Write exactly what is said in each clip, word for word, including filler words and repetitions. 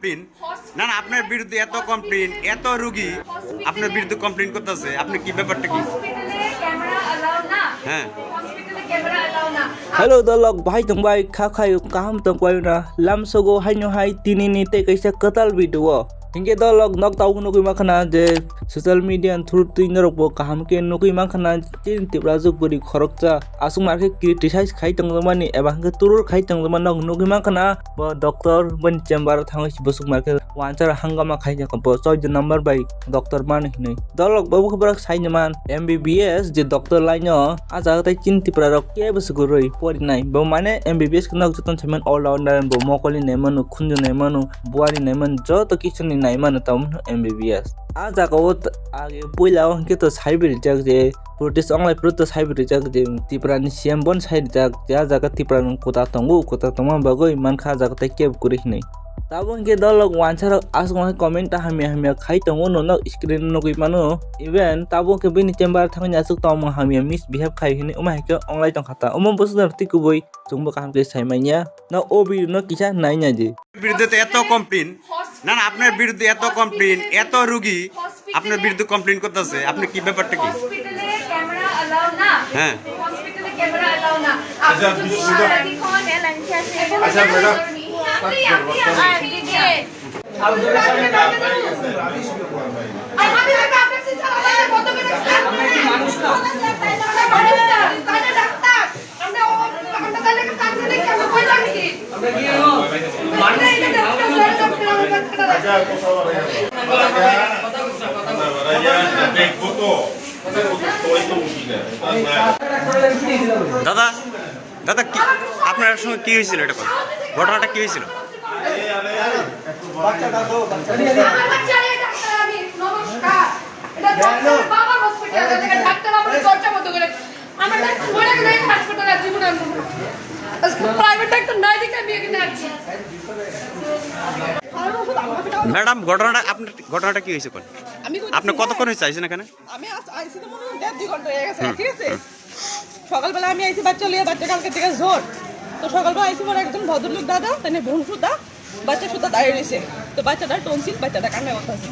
কমপ্লেন? না, না, আপনার বিরুদ্ধে এত কমপ্লেন, এত রুগী আপনার বিরুদ্ধে কমপ্লেন করতেছে, আপনি কি ব্যাপারটা কি? হসপিটালে ক্যামেরা অ্যালাউ না। হ্যাঁ। হসপিটালে ক্যামেরা অ্যালাউ না। Hello, dolok, bahai tongbai, kha khayo, kaham tongbai na, lam sogo, haino hai, tini ni tei kaisa kwtal video. Hinkhe dolok, nok tau nugwi mankha na je social media ni through twi norok bo kaham khe nugwi mankha na, chini Tiprajwk bwrwi khoroksa aswk mar khe criticize khai tongjakmani eba hinkhe turur khai tongjakmani nok nugwi mankha na, bo doctor boni chamber o thangwi bwswk mar khe uansara hangama khai tongkha bo choido number bai doctor mano hinwi. Dolok bo khe borok saini man M B B S je doctor line o, ah jaga tei chini Tipra rok kebo se kwrwi porinai. Bo mane M B B S khe nok jotono saiman all rounder, bo mokol ni nai mano, khunju nai mano, buari nai mano, joto kisu ni nai mano tamo M B B S. Ah jaga o t-, age puila o hinkhe to sai bai rijak je protest onglai phuru to sai bai rijak je Tipra ni C M bono sai rijak je ah jaga Tipra ni kwtal tongo, kwtal tongma bagwi mankha ah jaga tei kebo kwrwi hinwi. Tabuk hinkhe dolok uansarok aswk ma comment ta hamya hamya khai tongo, nono screen o nugwi mano. Even tabuk hinkhe bini chamber thangwi aswk tongmung hamya misbehave khai hinwi wngma hinkhe onglai tongkha ta. Omo bwswk twi kubui chwngbo kaham khe sai manya. No o video no kisa nai nai di. বিরুদ্ধে তো এত কমপ্লেন, না, না, আপনার বিরুদ্ধে এত কমপ্লেন, এত রুগী আপনার বিরুদ্ধে কমপ্লেন করতেছে, আপনি কি ব্যাপারটা কি? হসপিটালে ক্যামেরা অ্যালাউ না। হ্যাঁ। হসপিটালে ক্যামেরা অ্যালাউ না। আপনি আচ্ছা, যদি বিষ্ণুদা। সারাদিন হন, আচ্ছা, ম্যাডাম। আপনি, আপনি, আপনি, আপনি, আপনি, আপনি, মানুষ না। আমরা ও, আমরা তাহলে একটা চাকরি দেখি, আমরা কই যাবি কি? আমরা কি হলো? মানুষ না। দেখবো তো। দাদা, দাদা, কি, আপনার সঙ্গে কি হয়েছিল এটা বলেন? ঘটনাটা কি হয়েছিল? আমার বাচ্চা, এই ডাক্তার আমি, নমস্কার। এটা ডাক্তার বাবার হসপিটাল, এটা ডাক্তার আমার দরজা বন্ধ করে। আমার ডাক্তার মরে গেলে এই হাসপাতাল আর জীবনে আনবো না। আজকে প্রাইভেট ডাক্তার নাই দেখে আমি এখানে আসছি। ম্যাডাম, ঘটনাটা আপনার, ঘটনাটা কি হয়েছে কোন? আমি কইতেছি, আপনি কতক্ষণ হ্যাঁ। হয়েছে আইছেন এখানে? আমি আস-, আইছি তো মনে হয় দেড় দুই ঘন্টা হয়ে গেছে, হুম, ঠিক আছে? হুম। সকালবেলা আমি আইছি বাচ্চা লইয়া, বাচ্চা কালকে থেকে জ্বর। তো সকালবেলা আইছি মোর একজন ভদ্রলোক দাদা, তাই নিয়ে বোন সুদ্ধা, বাচ্চা সুদ্ধা দাঁড়িয়ে রয়েছে। তো বাচ্চাটা টনসিল, বাচ্চাটা কান্না করতেছে।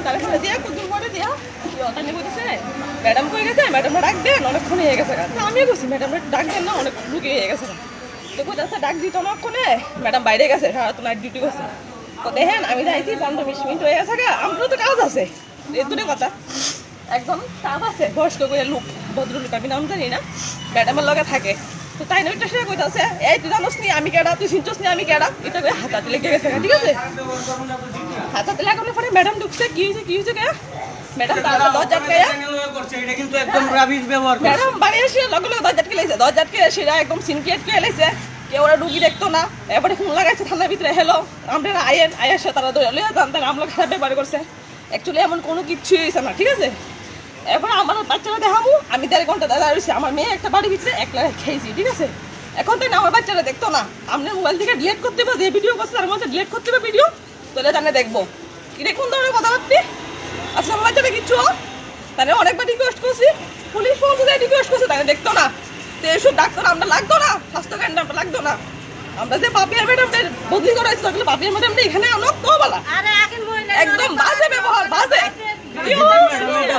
তারা ফোন দিয়া, কুদ্দুর করে দিয়া, ইয়ে, তাই নিয়ে বলতেছে, "ম্যাডাম কই গেছে? ম্যাডামরা ডাক দেন, অনেকক্ষণ হয়ে গেছে।" তো আমিও বলছি, "ম্যাডামরা ডাক দেন না, অনেক রুগী হয়ে গেছে।" তো কইতাছে, "ডাক দিত না অনেকক্ষণে, ম্যাডাম বাইরে গেছে, সারা তো নাইট ডিউটি করছে।" তো দেখেন, আমি যাইছি, পনেরো বিশ মিনিট হয়ে গেছে গা, আমারও তো কাজ আছে। এর দূরে কথা। একজন স্টাফ আছে, বয়স্ক করে লোক, ভদ্রলোক, আমি নাম জানি না, ম্যাডামের লগে থাকে। তো তাই না ওইটা সে কইতাছে, "এই তুই জানোস নি আমি কেডা, তুই চিনছস নি আমি কেডা?" এটা করে হাতাহাতি লেগে গেছে, ঠিক আছে? হাতাহাতি লাগানোর পরে ম্যাডাম ঢুকছে, "কি হয়েছে, কি হয়েছে কে?" ম্যাডাম তার দরজা আটকাইয়া করছে, এটা কিন্তু একদম রাবিশ ব্যবহার করছে। ম্যাডাম বাড়ি এসে লগে লগে দরজা আটকে লেগেছে, দরজা আটকে এসে এরা একদম সিন ক্রিয়েট করে লেগেছে। কেউ ওরা রুগী দেখতো না, এবারে ফোন লাগাইছে থানার ভিতরে, "হ্যালো, আমরা আইয়েন", আইয়া সে তারা ধরে লইয়া যান, তারা আমরা খারাপ ব্যবহার করছে। অ্যাকচুয়ালি এমন কোনো কিচ্ছুই হয়েছে না, ঠিক আছে? এবার আমার বাচ্চারা দেখাবো, আমি দেড় ঘন্টা দাঁড়া রয়েছি, আমার মেয়ে একটা বাড়ির ভিতরে একলা খেয়েছি, ঠিক আছে? এখন তাই না আমার বাচ্চারা দেখতো না, আপনার মোবাইল থেকে ডিলিট করতে হবে, যে ভিডিও করছে তার মধ্যে ডিলিট করতে হবে ভিডিও, তাহলে তাহলে দেখবো। এটা কোন ধরনের কথাবার্তা? আচ্ছা, আমার বাচ্চারা কিচ্ছু, তাহলে অনেকবার রিকোয়েস্ট করছি, পুলিশ পৌঁছে যায় রিকোয়েস্ট করছে, তাহলে দেখতো না। তো এইসব ডাক্তার আমরা লাগতো না, স্বাস্থ্য কেন্দ্র আমরা লাগতো না। আমরা যে পাপিয়া ম্যাডামদের বদলি করা হয়েছে, তাহলে পাপিয়া ম্যাডামটা এখানে আনো তো বলা। আরে, আগের মহিলা একদম বাজে ব্যবহার, বাজে। কেউ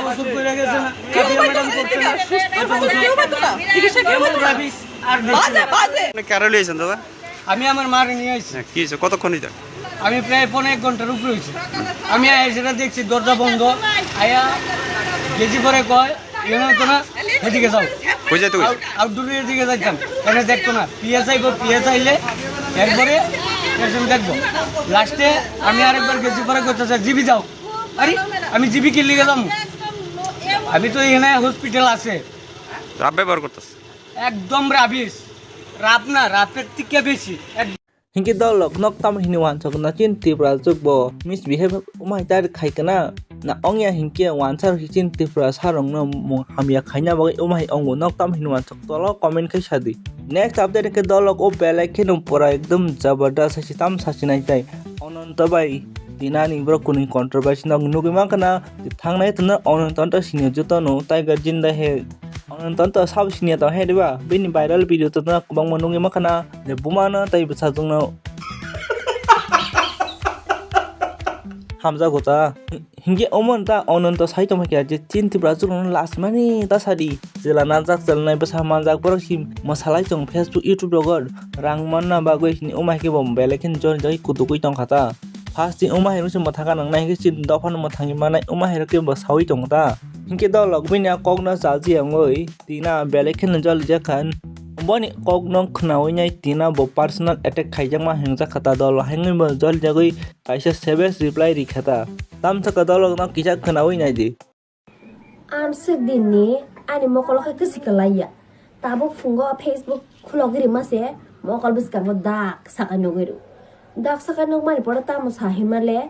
ওষুধ করে গেছে না। কেউ পাইতো না, সুস্থ, সুস্থ কেউ পাইতো না। চিকিৎসা কেউ পাইতো না। বাজে, বাজে। আপনি কারে লইয়েছেন দাদা? আমি আমার মারে নিয়ে আইছি। হ্যাঁ, কি হয়েছে? কতক্ষণ হইতে? আমি প্রায় পৌনে এক ঘন্টার উপরে হয়েছে। আমি আইসে দেখছি দরজা বন্ধ। আয়া গেছি পরে কয়, "এখানে হতো না, এদিকে যাও।" কই যাইতে কইছে? আউট-, আউটডোরের দিকে যাইতাম, এখানে দেখতো না। পিএস আইবো, পিএস আইলে এরপরে পেশেন্ট দেখবো। লাস্টে আমি আরেকবার গেছি, পরে কইতেছে, "জিবি যাও।" আরে, আমি জিবি কি লিগে যাবো? আমি তো এখানে হসপিটাল আছে। রাব ব্যবহার করতেছে। একদম রাবিশ। রাব না, রাবের থেকে বেশি। এক- Hinkhe dolok nok tamo hinwi wansok na chini Tiprajwk bo misbehave wngmai tari khai kana? Na ongya hinkhe wansa rok chini Tiprasa rokno mung hamya khaina bagwi wngmai wngo, nok tamo hinwi wansok tolo comment khai sadi. Next update hinkhe dolok o belai kheno pura ekdom jabardast hai se tamo sachi nai tai. Ononto bai dinani borok kuni controversy no nugwi mankha na, thangnai tongna Ononto sini jotono Tiger Zinda Hai. Ang tonto sabo siniya tong he diba? Bini viral video to na kwbangma nugwi mankha na je buma no tei bwsajwk no. hamjago ta. Hinkhe omo ta Ononto sai tongkha khe je chin Tiprasarokno lachimani ta sadi. Jela nangjak, jela nai bwsa manjak, borok si mwsalai tong Facebook, YouTube rogo rang manna bagwi hini omo hai khe bo belai kheno jori jagwi kudugwi tongkha ta. First ni omo hai rok se mwthangkha nang nai hinkhe chin dophano mwthangwi manai omo hai rok khe bo sawi tongkha ta. Hinkhe dolok bini a kokno chalji wngwi tina belai kheno jolijak kha. Boni kokno khnawi nai tina bo personal attack khaijakma hingjak kha ta dol hai wngwi bo jolijagwi kaisa savage reply rikha ta. Tamsaka dolokno kisa khnawi naidi. Amswk dinni ani mokolo khe kwswi kwlaiya. Tabuk phungo Facebook khulogwi rima se mokol bwskango dak sakai nugwi rw. Dak sakai nukmani pore tamo sa hima le?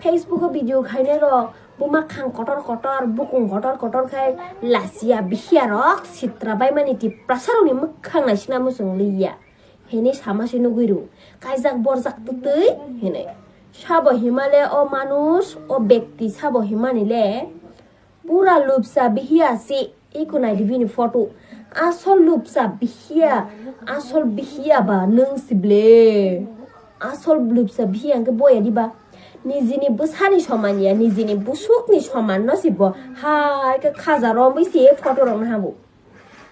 Facebook o video khainai rok buma khang kotor kotor, bukung kotor kotor khai lachia bihiya rok sitra baimani Tiprasa rokni mwkhang naisikna muchung liya. Hini sama se nugwi rw, kaijak borjak twtwi hinwi. Sabo hima le o manush, o bekti sabo himani le pura lupsa bihiya se. Eko naidi bini photo. Asol lupsa bihiya, asol bihiya ba nwng si ble. Asol lupsa bihiya hwnkhe boya diba? Nijini bwsani soman ya, nijini busukni soman no si bo. Hai khe khaja romwi se photo rok no habo.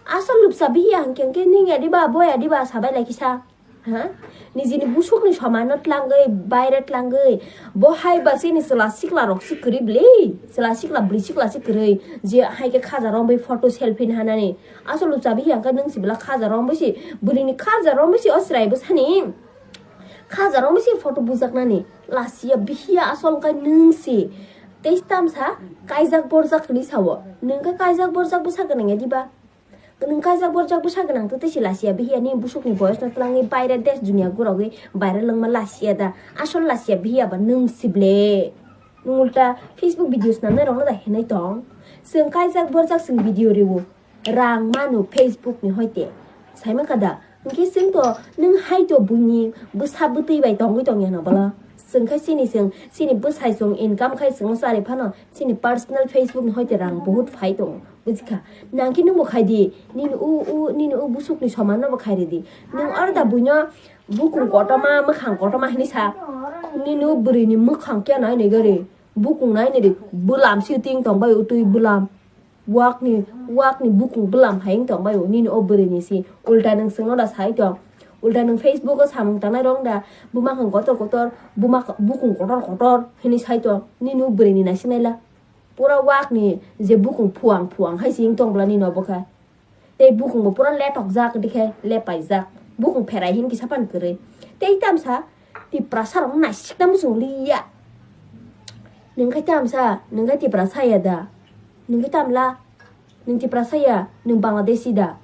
Asol lupsa bihiya hwnkhe hwnkhe nwng ya diba, boya diba sabai lai kisa. Ha? Nijini busukni somanno tlangwi, baire tlangwi. Bo hai ba chini chwla sikla rok si kwrwi bwlwi. Chwla sikla bwrwi sikla si kwrwi. Je hai khe khaja romwi photo selfie ni hanani. Asol lupsa bihiya hwnkhe nwng si bwla khaja romwi si. Bwrwini khaja romwi si o chwrai bwsani. Khaja romwi si photo bujaknani. Lachia bihiya asol hwnkhe nwng si. Tei tamsa kaijak borjak hwnwi sao. Nwng khe kaijak borjak bwsa gwnang ya diba? Nwng kaijak borjak bwsa gwnang tei tei se lachia bihiya ni busukni boyosno twlangwi baire desh duniya gurogwi baire lwngma lachia da? Asol lachia bihiya ba nwng si ble. Nwng ulta Facebook video swnamnai rokno da hinwi tong. Chwng kaijak borjak chwng video rwo. Rang manu Facebook ni hoite. Sai mankha da? Hwnkhe chwng to nwng hai to buini bwsa bwtwi bai tongwi tongya no bwla? Chwng khe chini chwng chini bwsai chwng income khai chwng chari phano chini personal Facebook ni hoite rang buhut phai tongo. Bujikha, nang khe nwngbo khai di, nini o, o, nini o busukni somanno bo khai ridi. Nwng oro da buino bukung kotorma, mwkhang kotorma hinwi sa, nini o bwrwini mwkhang khe nai nai gari, bukung nai nai ri, bwlam si ting tong bai o twi bwlam, wakni, wakni bukung bwlam hai wng tong bai o nini o bwrwini si, ulta nwng chwngno da sai tong, ulta nwng Facebook o samung tangnai rok da, buma khang kotor kotor, buma kha-, bukung kotor kotor hinwi sai tong, nini o bwrwini naisik nai la. Pura wakni je bukung phuang phuang hai se wng tong bwla nini obo khe. Tei bukung bo pura letok jak, dikhe lepai jak. Bukung pherai hin kisa phan kwrwi. Tei tamsa Tiprasa rok naisikna muchung liya. Nwng khe tamsa, nwng khe Tiprasa ya da? Nwng khe tamla? Nwng Tiprasa ya, nwng Bangladeshi da?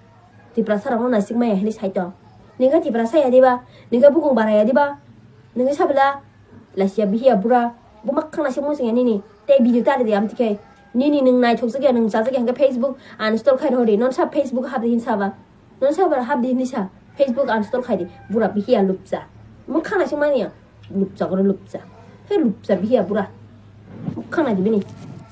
Tiprasa rokno naisik maya hinwi sai tong. Nwng khe Tiprasa ya diba? Nwng khe bukung bara ya diba? Nwng khe sabla? Lachia bihiya bura. Buma khang naisik muchung ya nini. Tei video tari di amtwi khe. Nini nwng naithok jak ya, nwng chajak ya hwnkhe Facebook uninstall khai rw di. Non sa Facebook hap di hin saba. Non sa bar hap di hin sa. Facebook uninstall khai di. Bura bihiya lupsa. Buma khang naisik mani ya. Lupsa gore lupsa. He lupsa bihiya bura. Khana di bini.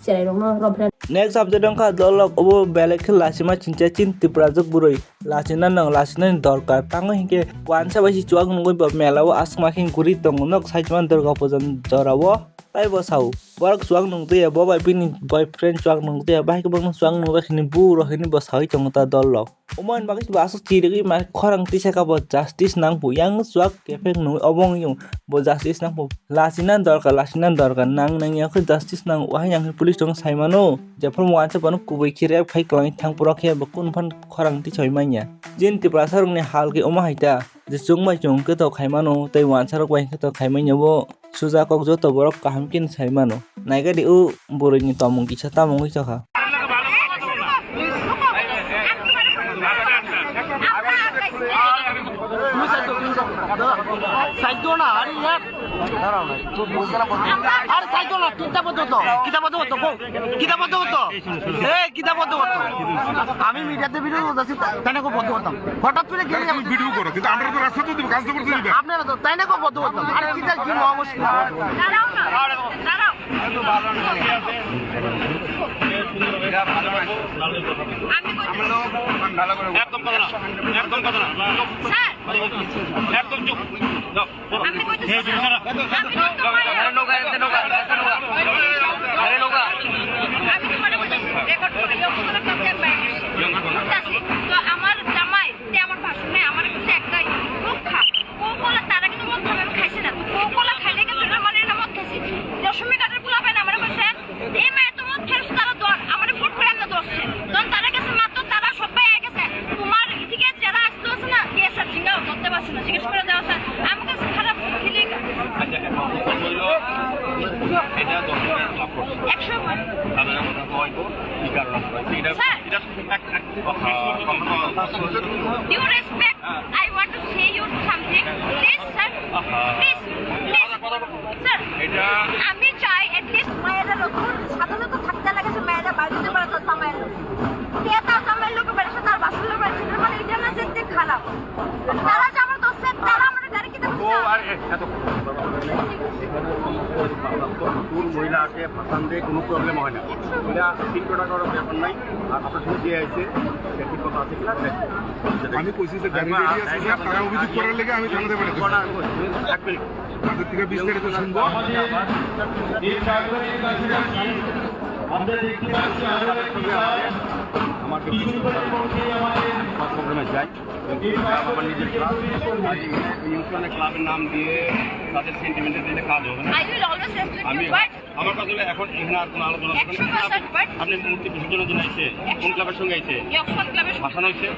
Cherai rokno rob ran. Next subject wngkha dolok obo belai khe lachima chincha chin Tiprajwk bwrwi. Lachina nang lachina ni dorkar. Tango hinkhe wansa bai si chuak nungwi bo mela o asma khe guri tongo nok saichima Durga puja ni jora o. Tai bo sao. Borok chuak nungtwi ya bo bai bini boyfriend chuak nungtwi ya bai khe bokno chuak nungjak hini bu rok hini bo sawi tongo ta dolok. Omo ni bagwi bo aswk chirigwi ma khorang tisa kha bo justice nang phu. Yang swak kefek nung obo wng yung bo justice nang phu. Lachina dorkar, lachina dorkar nang nang yang khe justice nang wahai yang khe police tong sai mano. Jephru wansa bono kubui khe rep khai kwlangwi thang pura khe bo kun phan khorang tisoi manya. Jin Tiprasa rokni hal khe omo hai ta. Je chwng bai chwng khe to khai mano tei wansa rok bai khe to khai manya bo. Suja kok joto borok kaham khe sai mano. Naikhe di o bwrwi ni tomung kisa tamo wngwi tongkha. Saido na, ari ya. Ari saido na, kita bodo to, kita bodo to, kita bodo to. এই, কিতা বন্ধ করতো? আমি মিডিয়াতে ভিডিও করতেছি, তাই না বন্ধ করতাম। হঠাৎ করে গেলে তুমি ভিডিও করো, কিন্তু আমরা তো রাস্তা তো দিবে, কাজ তো করতে দিবে। আপনারা তো, তাই না বন্ধ করতাম। আরে কিতা কি মহামুশকিল? দাঁড়াও না, দাঁড়াও। আমি কই- একদম কথা না, একদম কথা না। স্যার। একদম চুপ। যাও। আমি কইতেছি, আপনি তো Due respect, I want to say you something. Please, sir. Please, please. Sir, এটা আমি চাই at least মায়েরা রক্ষণ সাধারণত থাকতে লাগে যে মায়েরা বাইরে যেতে পারে তার জামাইয়ের লোক। কে তার জামাইয়ের লোকে বেড়েছে, তার বাসুর লোক বেড়েছে, মানে এটা না দেখতে খারাপ। তারা যে আমার দোষ, তারা আমার গাড়ি কিনে ও, আর এ-, এত এখানে সমস্ত ভারপ্রাপ্ত নতুন মহিলা আছে, ভাসান দিয়ে কোনো প্রবলেম হয় না। এটা তিন টাকারও ব্যাপার নাই। আর আপনার সঙ্গে যে আছে, সে ঠিক কথা আছে কিনা, দেখ। আমি কইছি যে গাড়ি একবার রেডি আছে, একবার স্যার, তারা অভিযোগ করার লেগে আমি থানাতে পাঠাতে করার, এক মিনিট। তাদের থেকে বিস্তারিত শুনবো। এই কাগজের কাছে যাচ্ছি। আমরা দেখতে পাচ্ছি আরো একটি কাজ। আমার কিছু কিছু পরিমাণে আমাদের আমার নিজের ক্লাব, আর এই ইউনিয়নের ক্লাবের নাম দিয়ে তাদের সেন্টিমেন্টের দিকে কাজ হবে না। I will always respect আমি you, but আমার কাছে এখন এখানে আর কোনো আলোচনা করবেন না। একশো পার্সেন্ট, but আপনি মূর্তি বিসর্জনের জন্য আইছে, কোন ক্লাবের সঙ্গে আইছে? ইয়কশন ক্লাবের সঙ্গে। ভাসানো হয়েছে?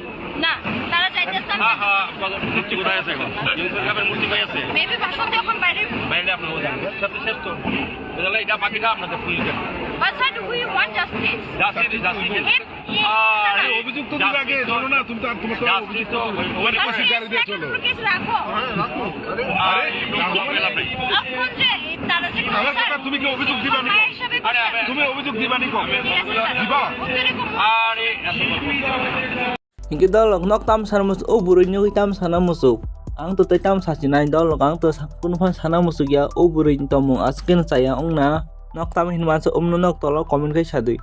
না, তারা চাইতেছে না। হ্যাঁ, হ্যাঁ, আপনাদের মূর্তি কোথায় আছে এখন? ইউনিয়ন ক্লাবের মূর্তি কই আছে? মেবি ভাসাতে এখন বাইরে। বাইরে আপনারা জানেন। সব শেষ তো। তাহলে এটা বাকিটা আপনাদের পুলিশ দেখবে। But sir, do we want justice? Justice, justice. আরে, অভিযুক্ত দিন আগে, জানো না, তুমি তো আর, তোমার তো অভিযুক্ত দিন। ওখানে বসে গাড়ি দিয়ে চলো। কেস রাখো। আরে, এখন যে তারা যে আমার কথা, তুমি কি অভিযোগ দিবা নি? আরে, আরে। তুমি অভিযোগ দিবা নি কো? ঠিক আছে, স্যার। দিবা? ওদের এরকম আরে, এত কথা। Hingke dolok nok tam sana muchuk, o bwrwi nugwi tam sana muchuk. Ang to tei tam sachi nai dolok, ang to sa-, kunu phan sana muchuk ya, o bwrwi ni tongmung aswk khe no chaya wng na. Nok tam hinma se omno nok tolo comment khai sadwi.